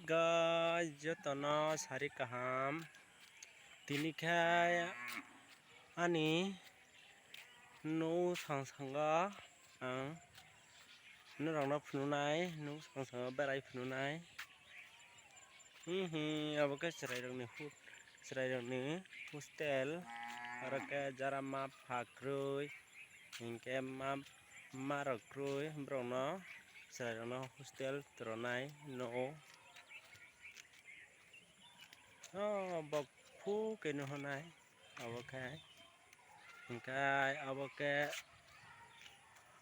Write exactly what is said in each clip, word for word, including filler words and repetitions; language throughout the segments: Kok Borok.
Guys, jotono sari kaham. Tini khe ani nuk sangsango ang norokno phunuknai, nuk sangsango berai phunuknai. Hihi, abo khe chwrairokni hu-, chwrairokni hostel, oro khe jara ma pha kwrwi, hinkhe ma, ma rok kwrwi borokno chwrairokno hostel rwnai nugo. O bok phu khe nuhunai abo khe, hinkhe abo khe,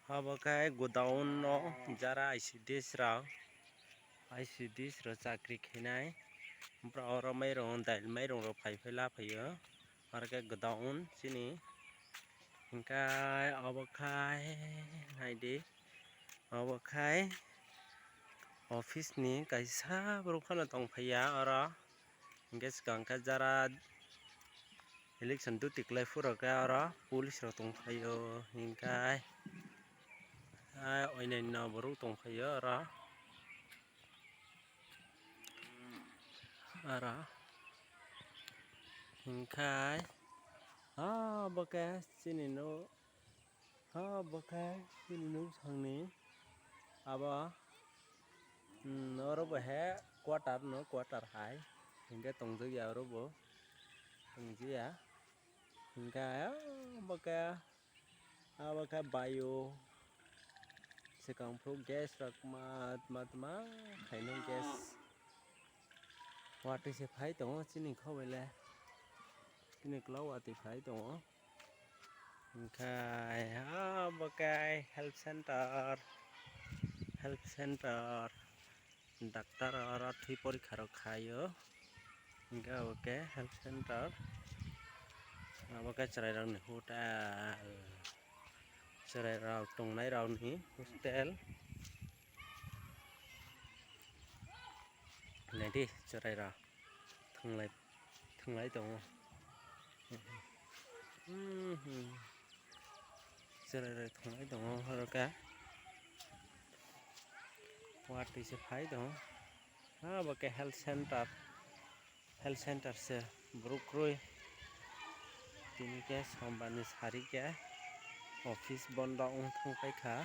abo khe godown no jara I C D S rok. I C D S rok chakri khainai, borok oro mairung, dail mairung rok phai phai la phaio, oro khe godown chini. Hinkhe obo khai naidi, obo khai office ni kaisa borok phano tong phaiya oro, hinkhe swkang khe jara election duty kwlai phuru khe oro police rok tong phaio, hinkhe onyaino borok tong phaio oro. Oro hinkhe, ah, bo khe chini nuk, ah, bo khe chini nuk songni abo, hmm, oro bo he quarter no, quarter hai hinkhe tongjakya oro bo, tongjakya hinkhe, ah, bo khe. Abo khe baio swkang phuru gas rok ma, ma, ma khaino gas. Watwi se phai tongo chini kho bai le. Chini kwlao watwi phai tongo. Hinkhe abo khe health center, health center. Doctor oro thwi porikha rok khaio, hinkhe abo khe health center, abo khe chwrairokni hotel, chwrairok tongnairokni hostel. Naidi chwrairok thwnglai, thwnglai tongo. Chwrairok thwnglai tongo oro khe. Watwi se phai tongo. Abo khe health center, health center se borok kwrwi. Tini khe sombar ni sari khe office bondo wng thang paikha.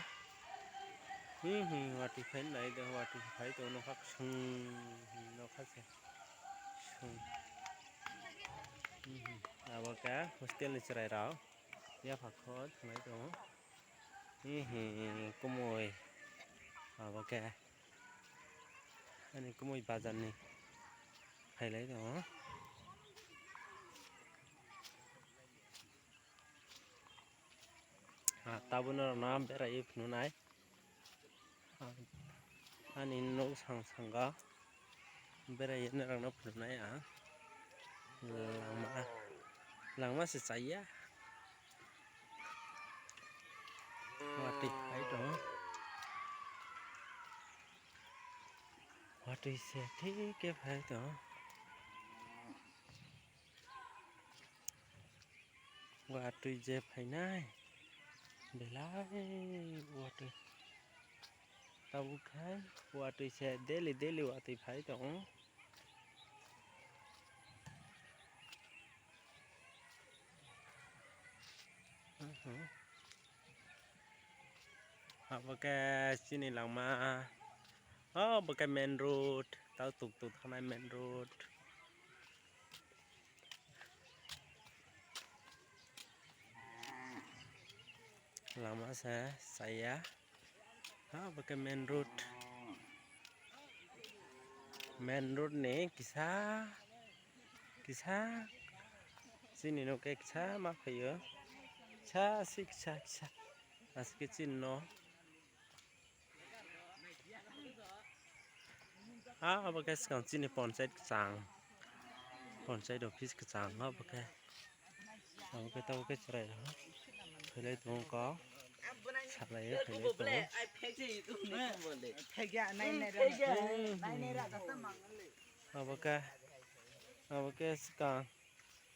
Hmm, hmm, watwi phai nai de, watwi phai tongo nokha ksung, nokha se ksung. Hmm, hmm, abo khe hostel ni chwrairok yaphak kho thwnglai tongo. Hihi, kumui abo khe ani kumui bazar ni phailai tongo. Ah, tabuk norokno beraiwi phunuknai. Ah, ani nok sangsango beraiwi norokno phunuknai ang. Langma, langma se chaya. Watwi phai tongo. Watwi se thik khe phai tongo. Watwi je phainai belai watwi. Tabuk khai watwi se daily daily watwi phai tongo. Abo khe chini langma. O bo khe main road, tao tuk tuk thangnai main road. Lama se chaya. Ha, bo khe main road. Main road ni kisa, kisa chini no khe kisa ma phaio. Kisa si kisa, kisa. Aske chini no. Ah, abo khe swkang chini ponchayat kwchang, ponchayat office kwchang, abo khe, abo khe tabuk khe chwrai rok phailai tongo kok, salai phailai tongo. Abo khe, abo khe swkang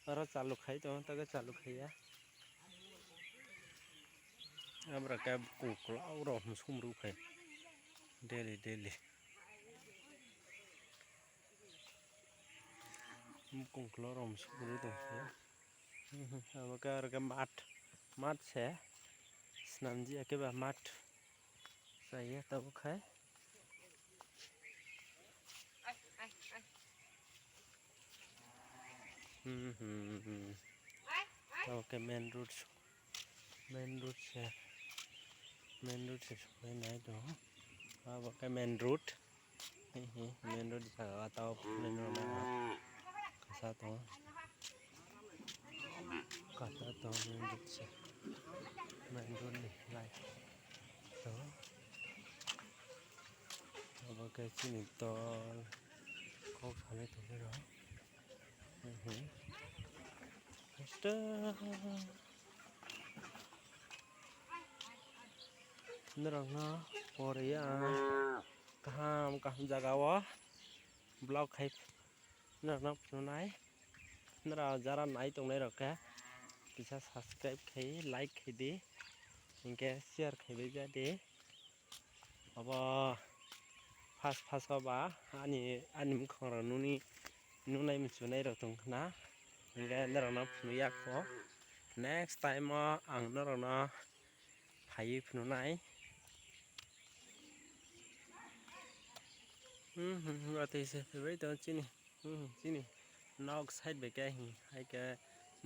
oro chalu khai tongo, tabuk khe chalu khaiya. Abra khe bukung kwlao rok hum sum rw phai daily daily. Kungklo rom suguri tongkhe. Abo khe aro khe mat, mat se. Snamjia khe ba mat. Chaya tabuk khai. Hmm, hmm, hmm. Tabuk khe main road. Main road se, main road se soknai nai tongo. Abo khe main road. He, he, main road jaga o tamo phulwi no nang. Kasa tongo. Kasa tongo main road se. Main road ni light tongo. Abo khe chini tol kok salai tongwi rw. He, he. Hasta. Norokno poriya kaham kaham jaga o vlog khai norokno phunuknai. Norok jara nai tongnai rok khe kisa subscribe khai, like khai di, hinkhe share khai bai ja di. Obo first first o ba ani, ani mwkhang rok nuni, nunai muchunai rok tong khna, hinkhe norok no phunuk ya kho. Next time o ang norok no phaiwi phunuknai. Hmm, hmm, hmm, watwi se phaibai tongo chini. Hmm, chini nok side bai khe, hmm, hai khe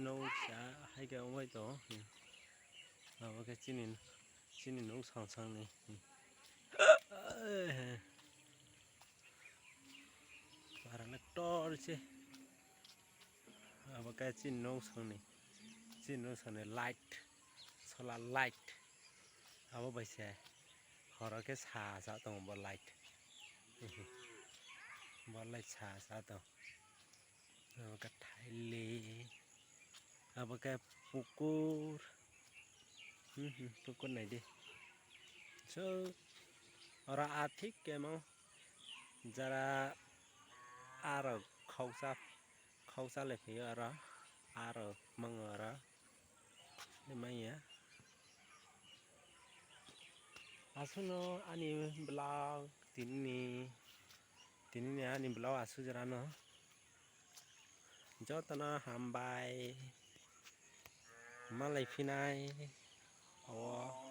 nok sa, hai khe wngbai tongo, hmm. Abo khe chini, chini nok song song ni, hmm. Bara le tor se. Abo khe chini nok song ni, chini nok song ni light, solar light. Abo bai se horo khe sa sa tongo bo light. Bo light sa sa tongo. Abo khe thaili. Abo khe pukur. Hmm, hmm, pukur nai di. So, oro a thik kemo jara aro khoksa, khoksa le phio aro, aro mango aro. Maya. Asuno ani vlog tinini, tinini ani vlog asu jora no. Jotono hambai. Malai phinai. O.